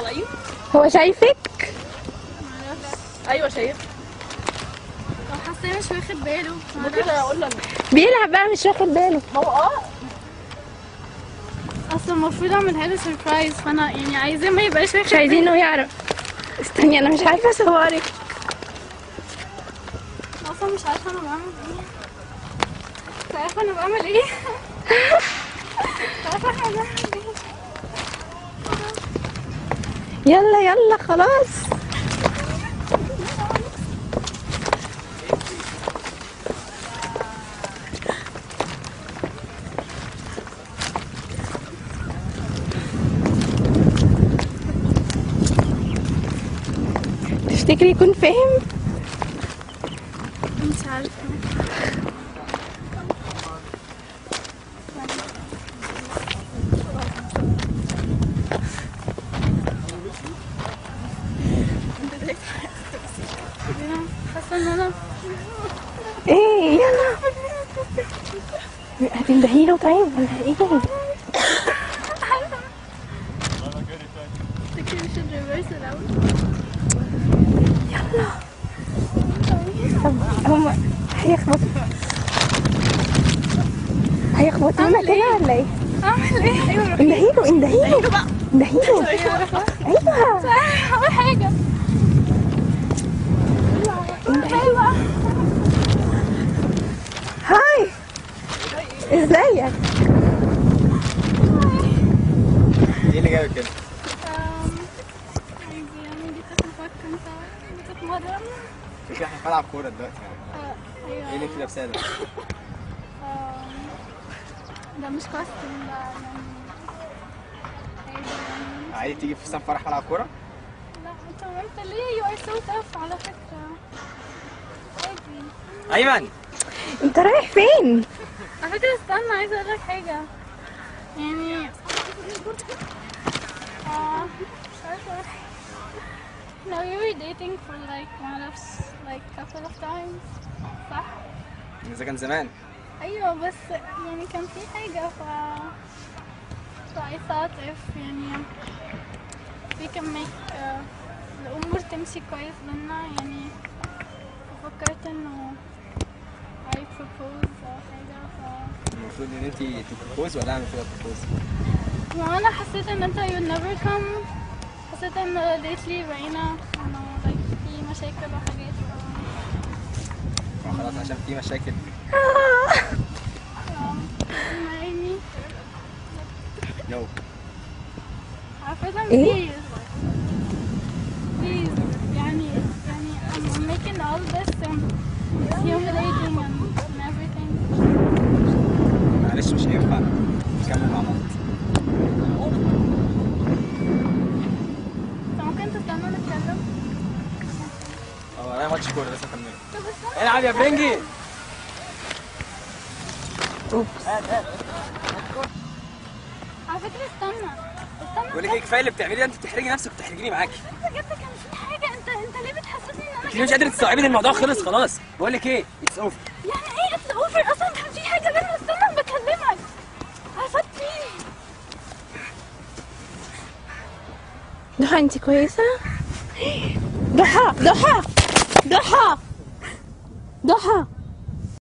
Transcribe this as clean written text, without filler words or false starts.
طالعين. هو شايفك؟ ايوه شايف. هو حاسه مش واخد باله. ممكن اقول له بيلعب بقى مش واخد باله. ما هو اصل المفروض اعملها له surprise، فانا يعني عايزاه ما يبقاش واخد مش عايزينه يعرف. استني انا مش عارفه اصورك. اصلا مش عارفه انا بعمل ايه. مش عارفه انا بعمل ايه. مش عارفه انا بعمل ايه. يلا يلا خلاص. تفتكري يكون فاهم؟ مش عارفه. حاسه ان انا ايه. يلا هتندهيله طيب ولا ايه؟ تفتكري مش ال reverse الاول؟ يلا. طب هما هيخبطونا كده ولا ايه؟ اعمل ايه؟ ايوه اندهيله اندهيله بقى، اندهيله. ايوه اول حاجة. ايوه hi، ازيك؟ ايه اللي جابك كده؟ يعني جيت اشوفك، انت بتتمرن؟ شكلي احنا في ملعب كورة دلوقتي يعني. ايوه. ايه اللي انت لابساه ده؟ ده مش costume، ده يعني عادي تيجي في فستان فرح ملعب كورة؟ لا انت ليه you are so tough على فكرة. عادي. ايمن انت رايح فين؟ على فكرة استنى، عايزة اقول لك حاجة. يعني مش عارفة اقول حاجة. No, we were dating for like معرفش like couple of times، صح؟ إذا كان زمان. أيوة بس يعني كان في حاجة ف I thought if يعني we can make الأمور تمشي كويس بينا، يعني فكرت إنه I propose أو حاجة. المفروض إن أنتي ت propose ولا أنا المفروض أ propose؟ ما أنا حسيت إن أنت you'll never come. حسيت إنه lately بقينا إنه like في مشاكل وحاجات. خلاص عشان في مشاكل. Marry me. No. عارفة please. Please يعني I'm making all this and it's humiliating and everything. معلش مش هينفع نكمل مع بعض. انت ممكن تستنى نتكلم؟ ورايا ماتش كورة لازم اكمله. طب استنى. العب يا برنجي. oops. على فكرة استنى استنى. بقول لك ايه، كفاية اللي بتعمليه ده، انت بتحرجي نفسك وبتحرجيني معاكي. بجد كان في حاجة، انت ليه بتحسسني ان انا انت مش قادرة تستوعبي ان الموضوع خلص خلاص؟ بقول لك ايه، it's over. يعني ايه it's over؟ اصلا كان في حاجة بينا. استنى بكلمك. عرفت فين؟ ضحى انت كويسة؟ ضحى ضحى ضحى ضحى.